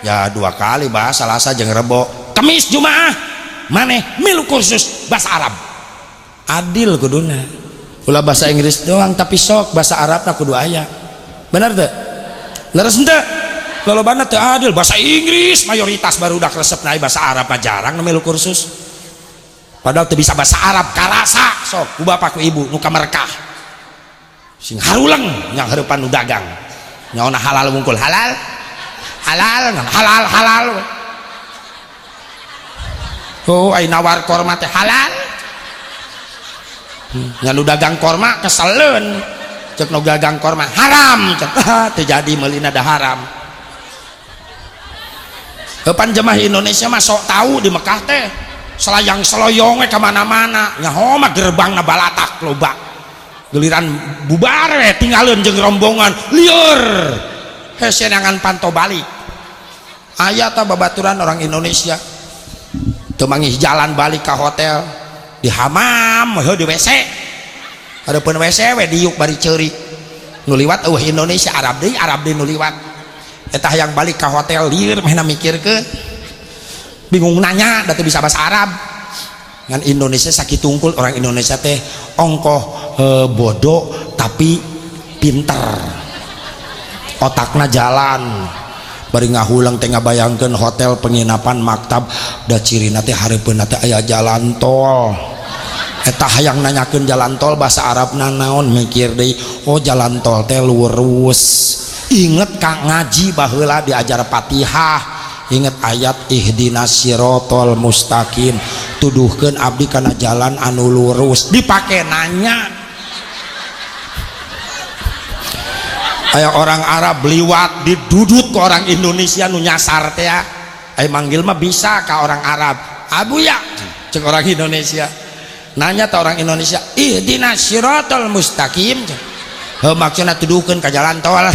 "Ya dua kali, bah, Salasa jeung Rebo." "Kemis Jumaah maneh milu kursus bahasa Arab." Adil kuduna, ulah bahasa Inggris doang, tapi sok bahasa Arab na kudu aya. Bener teu? Leres henteu? Lolobana teu adil, bahasa Inggris mayoritas barudak resep naik, bahasa Arab mah jarang nu milu kursus, padahal teu bisa bahasa Arab karasa sok ku bapak ku ibu nu kamerkah. Sing haruleng nya hareupan nu dagang. Nyaona halal wungkul halal. Halal halal halal. Oh, ai nawar korma teh halal. Nya nu dagang korma keseleun. Cek nu dagang korma haram. Cek teu jadi meulina da haram. Pan jemaah Indonesia mah sok tahu di Mekah teh selayang seloyong we ka mana-mana. Nyaho mah gerbangna balatak loba. Giliran bubar we tinggalin jeung rombongan lieur. Hese nangan panto balik. Aya tah babaturan orang Indonesia. Teu manggih jalan balik ka hotel di hamam heuh di WC. Hareupeun WC we diuk bari ceurik. Nu liwat eueuh Indonesia Arab deui nu liwat. Eta hayang balik ka hotel lieur mehna mikirkeun. Bingung nanya da teu bisa bahasa Arab. Ngan Indonesia sakitu unggul orang Indonesia teh ongkoh bodoh tapi pinter. Otakna jalan. Bari ngahulang teh ngabayangkeun hotel penginapan maktab da cirina teh hareupeunna teh aya jalan tol. Eta hayang nanyakeun jalan tol bahasa Arabna naon mikir deui, oh jalan tol teh lurus. Inget ka ngaji baheula diajar Fatihah, inget ayat ihdinas siratal mustaqim, tuduhkeun abdi kana jalan anu lurus, dipake nanya. Aya orang Arab liwat didudut ke orang Indonesia nu nyasar teh ya. Aya manggil mah bisa ka orang Arab. Abu ya cek orang Indonesia. Nanya ta orang Indonesia, ihdinas siratal mustaqim. Heuh maksudna tuduhkeun ka jalan tol.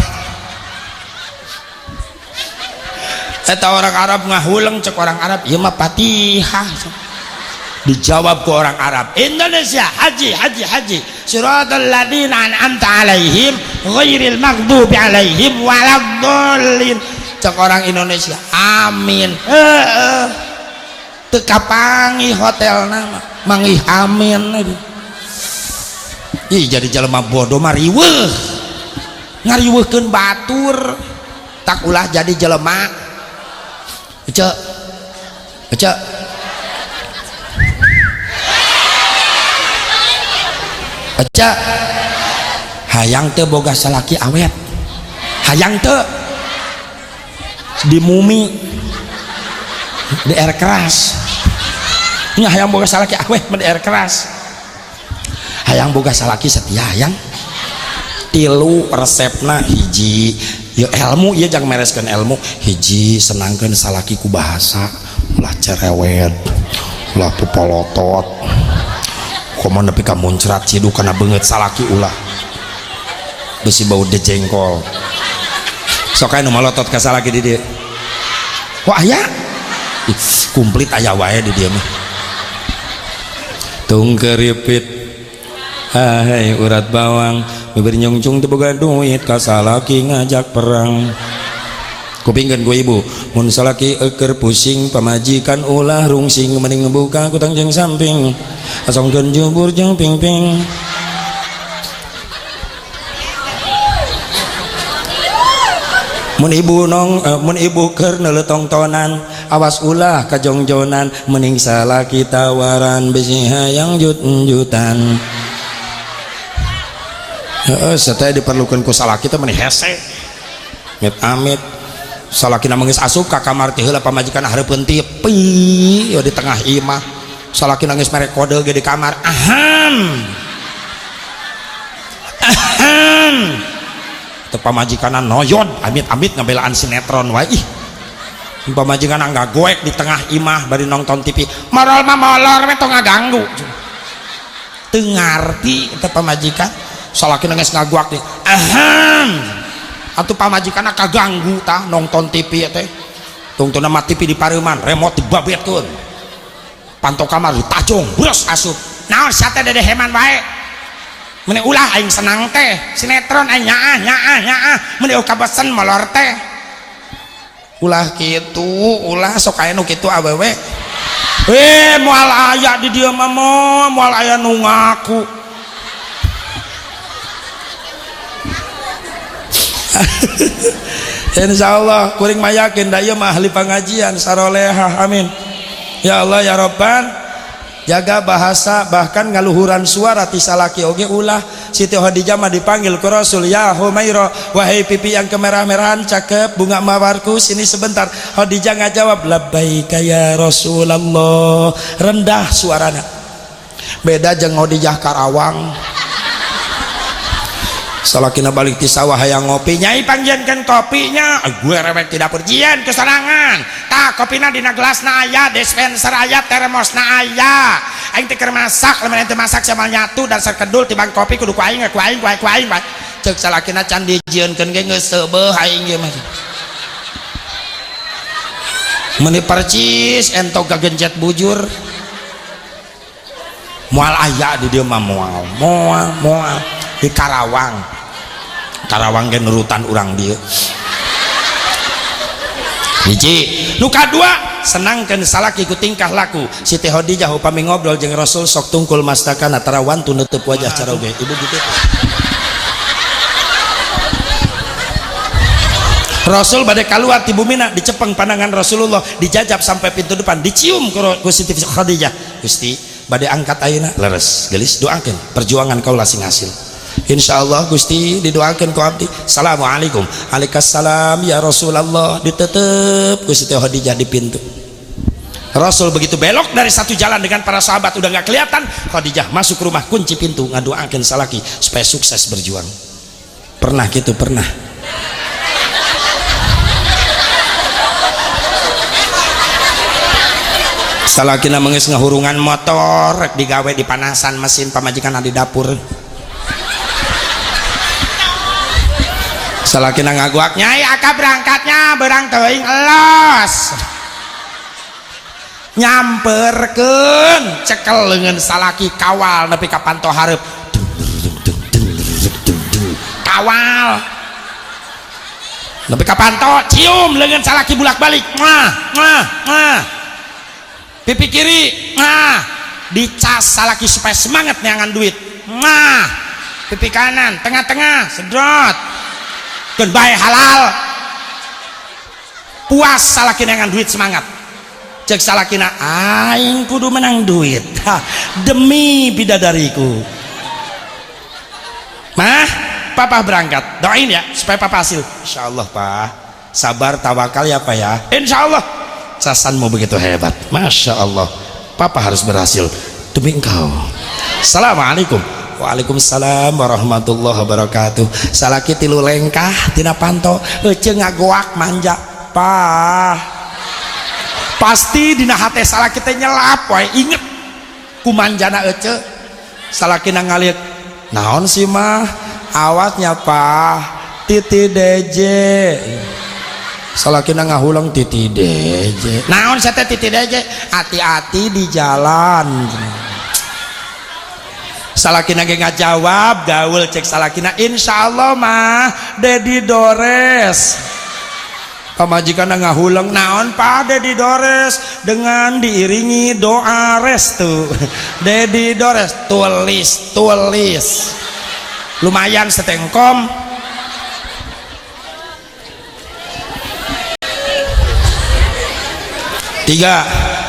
Eta orang Arab ngahuleng cek orang Arab, ieu mah Fatihah. Dijawab ke orang Arab Indonesia, haji haji haji siratal ladzina an'amta alaihim ghairil maghdubi alaihim waladdallin. Cek orang Indonesia amin. Heeh teu kapanggih hotelna mah manggih amin. Ih jadi jelema bodoh mah riweuh ngariweuhkeun batur tak ulah jadi jelema. Ece ece ece hayang teu boga salaki awet, hayang teu di mumi di air keras nya, hayang boga salaki awet di air keras, hayang boga salaki setia, hayang tilu resepna hiji ya ilmu ieu jang mereskeun ilmu hiji senangkeun salaki ku bahasa ulah cerewet ulah pupolotot komo nepi ka muncrat cidu kana beungeut salaki ulah besi bau dejengkol sok aya nu malotot ka salaki di dieu wah aya komplit aya wae di dieu mah tung keripit hai urat bawang bibir nyungcung teu boga duit ka salaki ngajak perang. Kupingkeun ku ibu mun salaki eukeur pusing pamajikan ulah rungsing mending buka kutang jeung samping asongkeun jubur jeung pingping. Mun ibu nong mun ibu keur neuleuh tongtonan awas ulah kajongjonan mending salaki tawaran bisi hayang jut-jutan. Heeh sataya diperlukeun ku salaki teh meni hese amit-amit salakina geus asup ka kamar teh heula pamajikan hareupeun TV di tengah imah salakina geus mere kode ge di kamar aham aham teu pamajikanna noyod amit-amit ngabelaan sinetron wae ih pamajikanna ngagoek di tengah imah bari nonton TV marol mah molor we tong ngaganggu teu ngarti teh pamajikan salaki geus ngaguak teh aham atuh pamajikanna kaganggu tah nonton TV teh tungtuna mah TV di pareuman remote dibabetkeun panto kamar ditajong bros asup naon sia teh dedeh heman wae meni ulah aing senang teh sinetron aing nyaah nyaah nyaah meni kabesen molor teh ulah kitu ulah sok aya nu kitu awewe moal aya di dieu mah moal aya nu ngaku. Insyaallah kuring mah yakin da ieu mah ahli pengajian sarolehah amin ya Allah ya Rabban. Jaga bahasa, bahkan ngaluhuran suara ti salaki oge ulah. Siti Khadijah mah dipanggil ku Rasul, ya Humaira, wahai pipi yang kemerah-merahan, cakep, bunga mawarku, sini sebentar. Khadijah ngajawab, labbaika ya Rasulullah, rendah suarana. Beda jeung Khadijah Karawang. Salakina balik ti sawah hayang ngopi, nyai pangjiankeun kopinya, gue rewek di dapur jieun kesorangan. Tah kopina dina gelasna aya, dispenser aya, termosna aya. Aing teh keur masak, lamun ente masak sama nyatu dan serkedul tibang kopi kudu ku aing, ku aing, ku aing, ku aing. Ceuk salakina can dijieunkeun ge geus seubeuh aing ge mah. Meuni percis entog gagencet bujur. Moal aya di dieu mah, moal, moal, moal di Karawang. Karawang ge nurutan urang dieu. Hiji, nu kadua, senangkeun salaki ku tingkah laku. Siti Khadijah upami ngobrol jeung Rasul sok tungkul mastakana tara wantu nutup wajah caroge. Ibu gitu. Rasul bade kaluar ti bumina, dicepeng pandangan Rasulullah, dijajab sampai pintu depan, dicium ku Siti Khadijah. Gusti, bade angkat ayeuna, leres, gelis, doakeun perjuangan kaula sing hasil. Insyaallah Gusti, didoakan ku abdi. Assalamualaikum. Waalaikumsalam ya Rasulullah. Ditetep ku Siti Khadijah di pintu. Rasul begitu belok dari satu jalan dengan para sahabat udah nggak kelihatan, Khadijah masuk rumah, kunci pintu, ngadoakeun salaki supaya sukses berjuang. Pernah gitu, pernah. Salakina mengis ngahurungan motor, rek digawe di panasan mesin, pamajikan di dapur. Salakina ngaguak, nyai aka berangkatnya berang teuing elos. Nyamperkeun cekel leungeun salaki kawal nepi ka panto hareup. Kawal nepi ka panto, cium leungeun salaki bulak-balik. Muah, muah, muah. Pipi kiri, muah. Dicas salaki supaya semangat neangan duit. Muah. Pipi kanan, tengah-tengah, sedot. Keun bae halal. Puas salaki neangan duit semangat. Cek salakina, aing kudu menang duit. Ha, demi bidadariku. Mah, papa berangkat. Doain ya supaya papa hasil. Insyaallah, Pak. Sabar tawakal ya, Pak ya. Insyaallah. Casanmu begitu hebat. Masya Allah. Papa harus berhasil demi engkau. Assalamualaikum. Waalaikumsalam warahmatullahi wabarakatuh. Salaki tilu lengkah tina panto, ece ngagoak manja. Pah. Pasti dina hate salaki teh nyelap wae inget ku manjana ece. Salakina ngaliuk, naon sih mah? Awatnya pah titi DJ. Salakina ngahulang titi DJ. Naon saya teh titi DJ? Hati-hati di jalan. Salakina ge ngajawab gaul, cek salakina insyaallah mah Dedi Dores. Pamajikan ngahulang, naon Pak Dedi Dores, dengan diiringi doa restu. Dedi Dores tulis tulis lumayan setengkom. Tiga,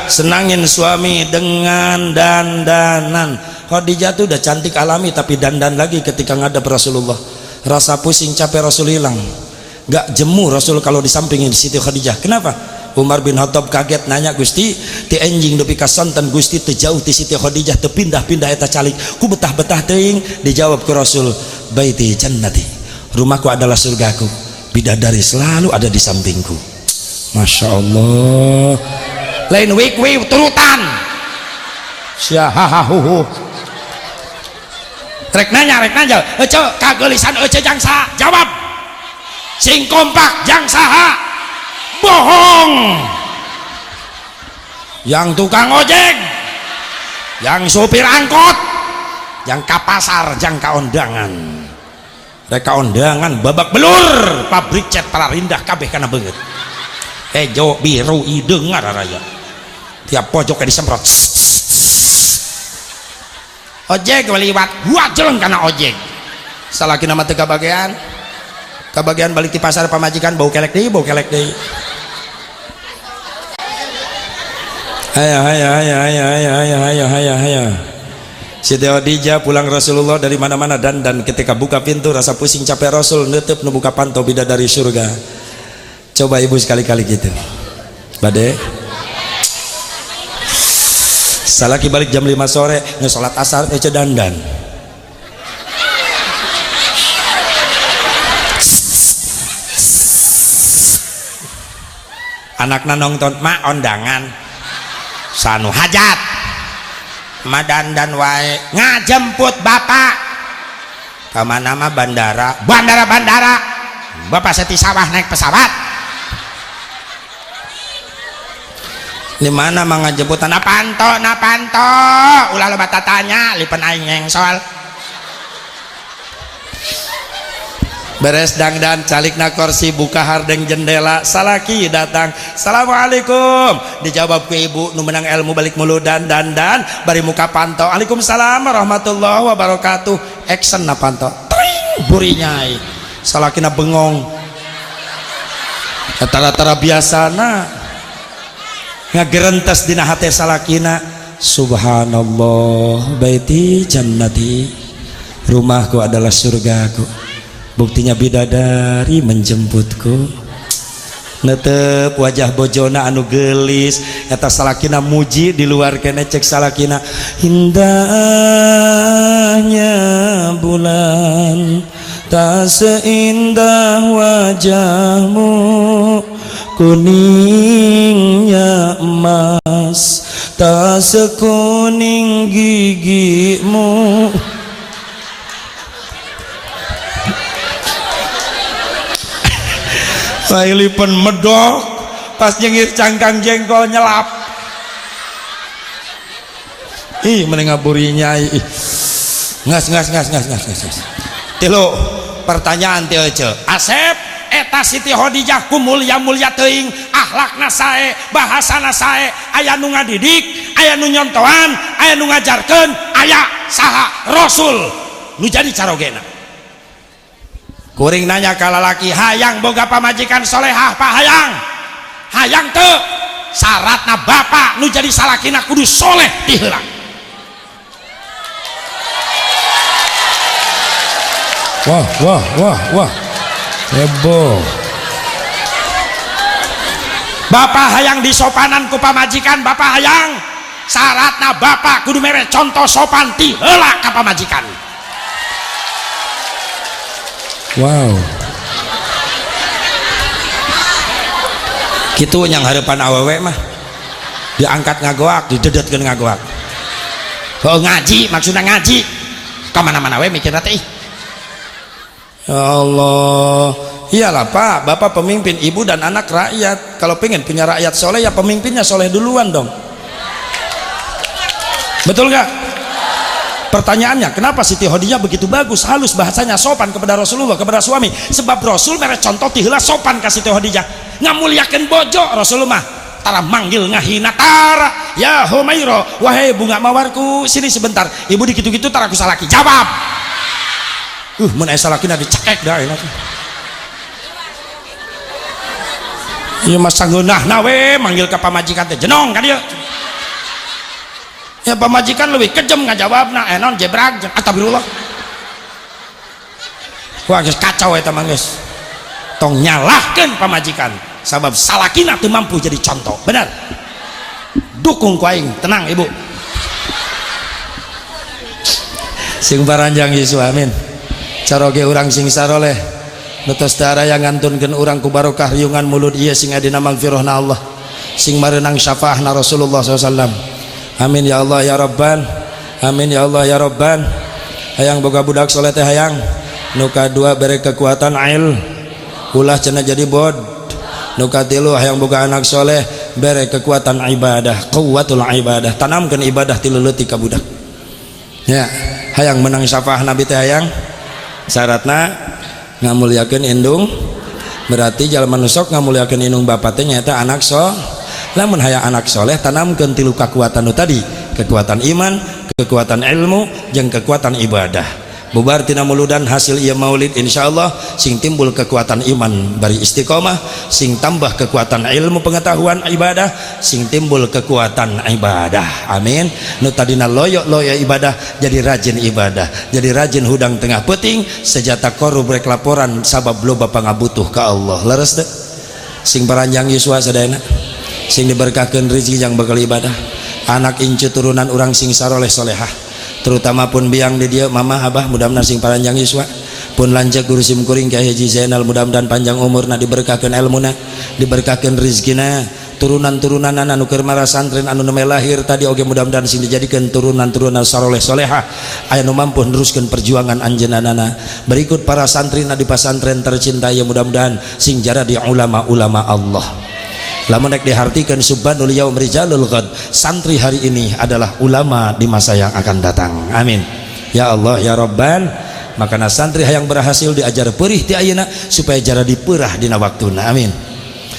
senangin suami dengan dandanan. Khadijah tuh udah cantik alami, tapi dandan lagi ketika ngadep Rasulullah. Rasa pusing capek Rasul hilang. Gak jemu Rasul kalau disampingin Siti Khadijah. Kenapa? Umar bin Khattab kaget nanya, Gusti, ti enjing dupi ka sonten Gusti teu jauh ti Siti Khadijah, teu pindah-pindah eta calik. Ku betah-betah teuing. Dijawab ku Rasul, baiti jannati. Rumahku adalah surgaku. Bidadari selalu ada di sampingku. Masya Allah. Lain wik wik turutan. Syahahuhu. Rek nanya, ece kagelisan ece jangsa, jawab. Sing kompak jang saha? Bohong. Yang tukang ojek, yang supir angkot, yang ka pasar, jang ka ondangan. Rek ka ondangan babak belur, pabrik cat pararindah kabeh kana beungeut. Hejo biru hideung raya. Tiap pojok disemprot. Ojek liwat, gua jeleng kana ojek. Salakina mah teu kabagean. Kabagean balik di pasar pamajikan bau kelek deui, bau kelek deui. Hayo hayo hayo hayo hayo hayo hayo hayo hayo. Siti Khadijah pulang Rasulullah dari mana-mana dan ketika buka pintu rasa pusing capek Rasul nutup nu buka panto bidadari surga. Coba ibu sekali-kali gitu. Bade salaki balik jam 5 sore nge-sholat asar ece dandan. Anakna nonton ma ondangan sanu hajat ma dandan wae ngajemput bapak kemana mah bandara bandara bandara bapak seti sawah naik pesawat di mana mah ngajemputan na panto na panto ulah loba tatanya lipen aing ngengsol beres dangdan calikna kursi buka hardeng jendela salaki datang assalamualaikum dijawab ke ibu nu menang ilmu balik mulu dan dan dan bari muka panto waalaikumsalam warahmatullahi wabarakatuh action na panto tring burinyai salakina bengong tara-tara biasana ngagerentes dina hate salakina subhanallah baiti jannati rumahku adalah surgaku buktinya bidadari menjemputku netep wajah bojona anu gelis eta salakina muji di luar kene cek salakina indahnya bulan tak seindah wajahmu kuningnya emas tak sekuning gigimu. Sailipen medok pas nyengir cangkang jengkol nyelap ih mending ngaburinya ih ngas ngas ngas ngas ngas ngas tilu pertanyaan ti ece Asep eta Siti Khadijah ku mulia-mulia teuing akhlakna sae bahasana sae aya nu ngadidik aya nu nyontohan aya nu ngajarkeun aya saha Rasul nu jadi carogena. Kuring nanya ka lalaki hayang boga pamajikan solehah pak hayang hayang teu syaratna bapak nu jadi salakina kudu soleh ti heula. Wah wah wah wah heboh. Bapak hayang disopanan ku pamajikan bapak hayang syaratna bapak kudu mere contoh sopan ti heula ka pamajikan. Wow. Kitu yang harapan awewe mah diangkat ngagoak, didedetkeun ngagoak. Oh ngaji, maksudnya ngaji. Kamana-mana we mikirna teh. Ya Allah. Iyalah Pak, Bapak pemimpin ibu dan anak rakyat. Kalau pengen punya rakyat soleh ya pemimpinnya soleh duluan dong. Betul nggak? Pertanyaannya, kenapa Siti Khadijah begitu bagus, halus bahasanya, sopan kepada Rasulullah, kepada suami? Sebab Rasul mere contoh ti heula sopan ka Siti Khadijah. Ngamuliakeun bojo Rasul mah tara manggil ngahina tara. Ya Humaira, wahai bunga mawarku, sini sebentar. Ibu dikitu-kitu tara ku salaki. Jawab. Mun aya salakina dicekek dah enak. Ieu mah sangeunahna we manggil ka pamajikan teh jenong ka dieu. Ya pamajikan lebih kejam ngajawabna non jebrag astagfirullah. Wah geus kacau eta mah geus. Tong nyalahkeun pamajikan sabab salakina teu mampu jadi contoh. Benar. Dukung ku aing, tenang ibu. Sing paranjang Yesus amin. Caroge urang sing saroleh. Nu tos daraya ngantunkeun urang ku barokah riungan mulut ieu sing adina magfirahna Allah. Sing mareunang syafaahna Rasulullah sallallahu alaihi wasallam. Amin ya Allah ya Rabban. Amin ya Allah ya Rabban. Hayang boga budak soleh teh hayang. Nu kadua bere kekuatan ail. Ulah cenah jadi bod. Nu katilu hayang boga anak soleh bere kekuatan ibadah, quwwatul ibadah. Tanamkeun ibadah ti leutik ka budak. Ya, hayang menang syafaah Nabi teh hayang. Syaratna ngamuliakeun indung. Berarti jalma nu sok ngamuliakeun indung bapa teh nyaeta anak soleh. Lamun hayang anak soleh tanamkeun tilu kekuatan nu tadi, kekuatan iman, kekuatan ilmu, jeung kekuatan ibadah. Bubar tina muludan hasil ieu maulid, insyaallah sing timbul kekuatan iman bari istiqomah, sing tambah kekuatan ilmu pengetahuan ibadah, sing timbul kekuatan ibadah. Amin. Nu tadina loyo-loyo ibadah jadi rajin ibadah, jadi rajin hudang tengah peuting sejata korup rek laporan sabab loba pangabutuh ka Allah. Leres teu? Sing paranjang yuswa sadayana, sing diberkahkeun rezeki yang bakal ibadah, anak incu turunan urang sing saroleh solehah, terutama pun biang di dia, mama, abah, mudah-mudahan sing paranjang yuswa. Pun lanjut guru sim kuring Kiai Haji Zainal, mudah-mudahan panjang umurna, diberkahkeun ilmuna, diberkahkeun rezekina. Turunan-turunan anu keur marasantren anu nembe lahir tadi oge mudah-mudahan sing dijadikeun turunan-turunan saroleh solehah, aya nu mampu neruskeun perjuangan anjeunna. Berikut para santri di pasantren tercinta ya, mudah-mudahan sing jaradi ulama-ulama Allah. Lamun rek dihartikeun, syubbanul yaum rijalul ghad, santri hari ini adalah ulama di masa yang akan datang. Amin ya Allah ya Rabban. Makana santri hayang berhasil diajar perih ti ayeuna supaya jaradi peurah dina waktuna. Amin.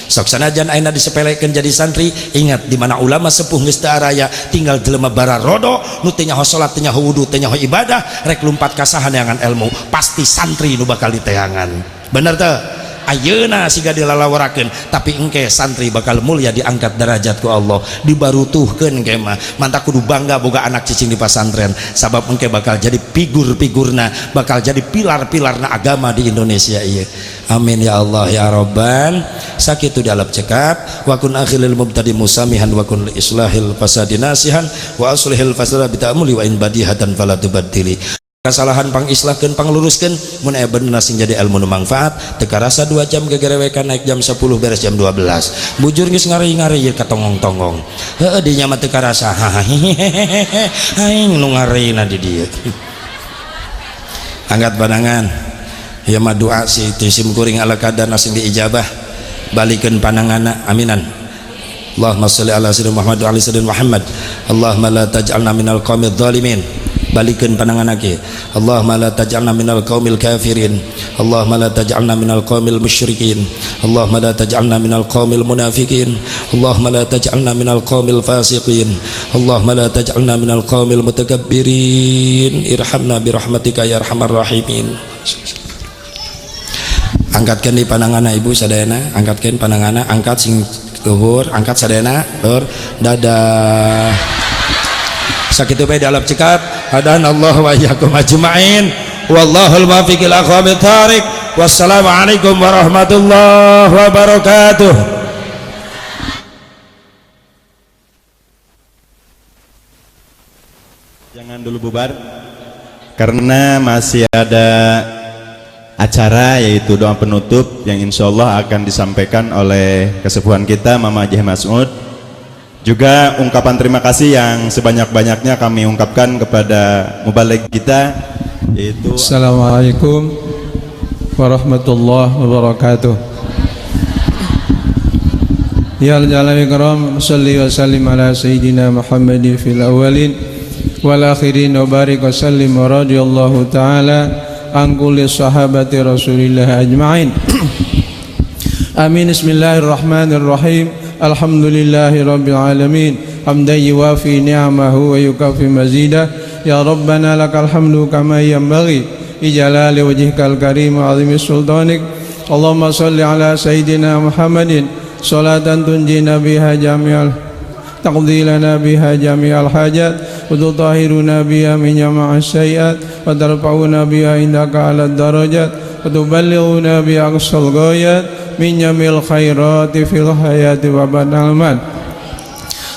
Sok sanajan ayeuna disepelekeun jadi santri, ingat di mana ulama sepuh geus teu araya, tinggal jelema bararodo nu teu nyaho salat, teu nyaho wudu, teu nyaho ibadah, rek lumpat ka saha neangan ilmu? Pasti santri nu bakal diteangan. Bener teu? Ayeuna siga dilalawarakeun, tapi engke santri bakal mulia, diangkat derajat ku Allah, dibarutuhkeun. Ke mah mantak kudu bangga boga anak cicing di pasantren, sabab engke bakal jadi figur-figurna, bakal jadi pilar-pilarna agama di Indonesia ieu. Amin ya Allah ya Rabban. Sakitu dialap cekap. Wa kun akhilil mubtadi musamihan, wa kun li islahil fasadi nasihan, wa aslihil fasada bita'amuli, wa in badihatan fala tubaddili. Kesalahan pangislahkeun, pangluruskeun, mun aya bener sing jadi ilmu nu manfaat. Teu karasa 2 jam gegerewekan, naik jam 10 beres jam 12. Bujur geus ngari-ngari ka tonggong-tonggong. Heueuh, dinya mah teu karasa, aing nu ngareuna di dieu. Angkat pandangan ya mah, doa si sim kuring ala kadar sing diijabah. Balikeun pandanganna, aminan. Allahumma sholli ala sayyidina Muhammad wa ala sayyidina Muhammad. Allahumma la taj'alna minal qaumidz zalimin. Balikeun pandangan lagi. Allahumma la taj'alna minal qaumil kafirin. Allahumma la taj'alna minal qaumil musyrikin. Allahumma la taj'alna minal qaumil munafikin. Allahumma la taj'alna minal qaumil fasiqin. Allahumma la taj'alna minal qaumil mutakabbirin. Irhamna birahmatika ya arhamar rahimin. Angkatkan di pandangan ibu sadayana, angkatkan pandangan, angkat sing luhur, angkat sadayana luhur. Dadah, sakitu bae dalam cekap. Hadanallah wa iyyakum ajmain, wallahul muwaffiq ila aqwamit thariq. Wassalamualaikum warahmatullahi wabarakatuh. Jangan dulu bubar karena masih ada acara, yaitu doa penutup yang insya Allah akan disampaikan oleh kesepuhan kita, Mama Haji Mas'ud. Juga ungkapan terima kasih yang sebanyak-banyaknya kami ungkapkan kepada mubaligh kita, yaitu Assalamualaikum warahmatullahi wabarakatuh. Ya jalal ikram, salli wa sallim ala sayyidina Muhammadin fil awwalin wal akhirin wa barik wa sallim wa radiyallahu ta'ala an kulli sahabati Rasulillah ajma'in. Amin. Bismillahirrahmanirrahim. Alhamdulillahi rabbil alamin. Hamdan yuwafi ni'amahu wa yukafi mazidah. Ya Rabbana lakal hamdu kama yanbaghi li jalali wajhikal karim wa azimi sultanik. Allahumma salli ala sayyidina Muhammadin salatan tunjina biha jami'al, taqdi lana biha jami'al hajat, wa tutahhiruna biha min jami'is sayyiat, wa tarfa'una biha indaka 'ala darajat, wa tuballighuna bi aqsal ghayat min jamil khairati fil hayati wa ba'dal mat.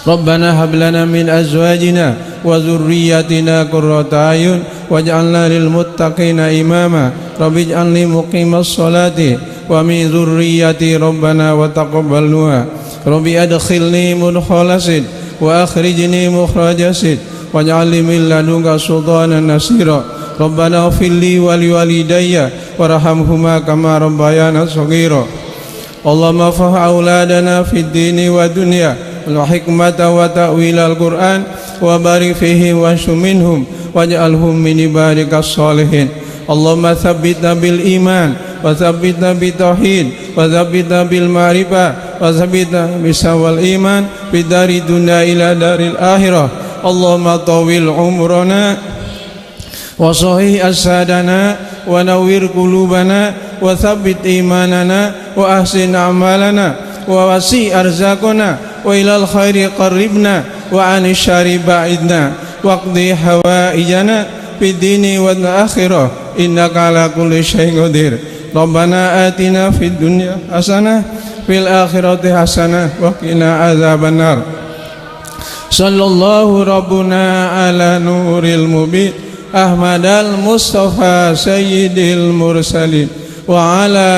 Rabbana hab lana min azwajina wa dzurriyyatina qurrata a'yun waj'alna lil muttaqina imama. Rabbi ij'alni muqimas salati wa min dzurriyyati rabbana wa taqabbal du'a. Rabbi adkhilni mudkhala sid wa akhrijni mukhraja sid waj'alni min ladunka sultanan nasira. Rabbana ighfir li wa liwalidayya warhamhuma kama rabbayana shaghira. Allahumma fah auladana fid dini wa dunya wal hikmata wa ta'wilal Qur'an wa barik fihim wa minhum waj'alhum min ibadikas salihin. Allahumma tsabbitna bil iman wa tsabbitna bit tauhid wa tsabbitna bil ma'rifah wa tsabbitna bisawal iman fi dari dunya ila daril akhirah. Allahumma tawil umrana وصحح أجسادنا ونور قلوبنا وثبت إيماننا وأحسن أعمالنا ووسع أرزاقنا وإلى الخير قربنا وعن الشر بعدنا واقضي حوائجنا في الدين والآخرة إنك على كل شيء قدير. ربنا آتنا في الدنيا حسنة في الآخرة حسنة وقنا عذاب النار. صلى الله ربنا على نور المبين أحمد المصطفى سيد المرسلين وعلى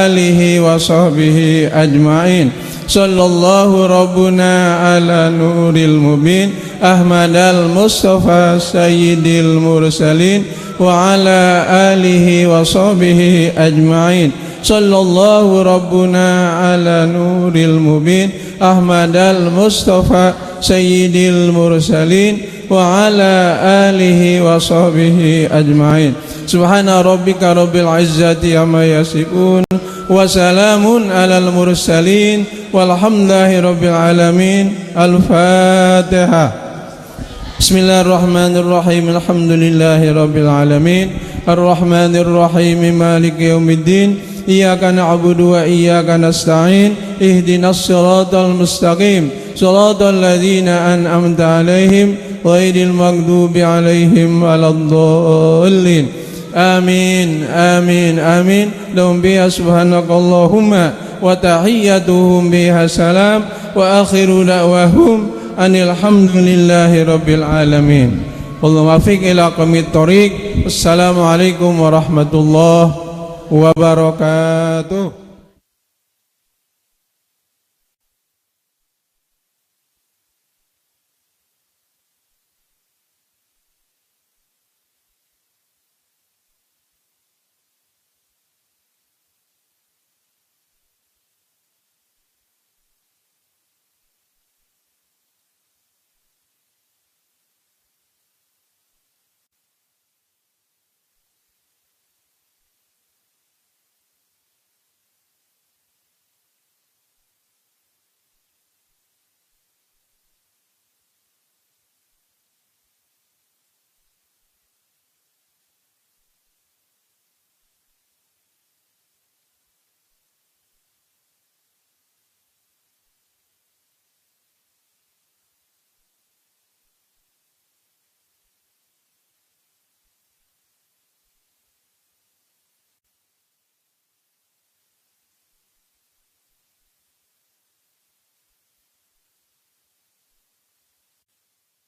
آله وصحبه أجمعين. صلى الله ربنا على نور المبين أحمد المصطفى سيد المرسلين وعلى آله وصحبه أجمعين. صلى الله ربنا على نور المبين أحمد المصطفى سيد المرسلين وعلى آله وصحبه أجمعين. سبحان ربك رب العزة عما يصفون وسلام على المرسلين والحمد لله رب العالمين. الفاتحة. بسم الله الرحمن الرحيم. الحمد لله رب العالمين الرحمن الرحيم مالك يوم الدين إياك نعبد وإياك نستعين اهدنا الصراط المستقيم صراط الذين أنعمت عليهم غير المغضوب عليهم ولا الضالين. آمين آمين آمين. لهم بها سبحانك اللهم وتحيتهم بها سلام وآخر دعواهم أن الحمد لله رب العالمين. والله موفق إلى أقوم الطريق. السلام عليكم ورحمة الله وبركاته.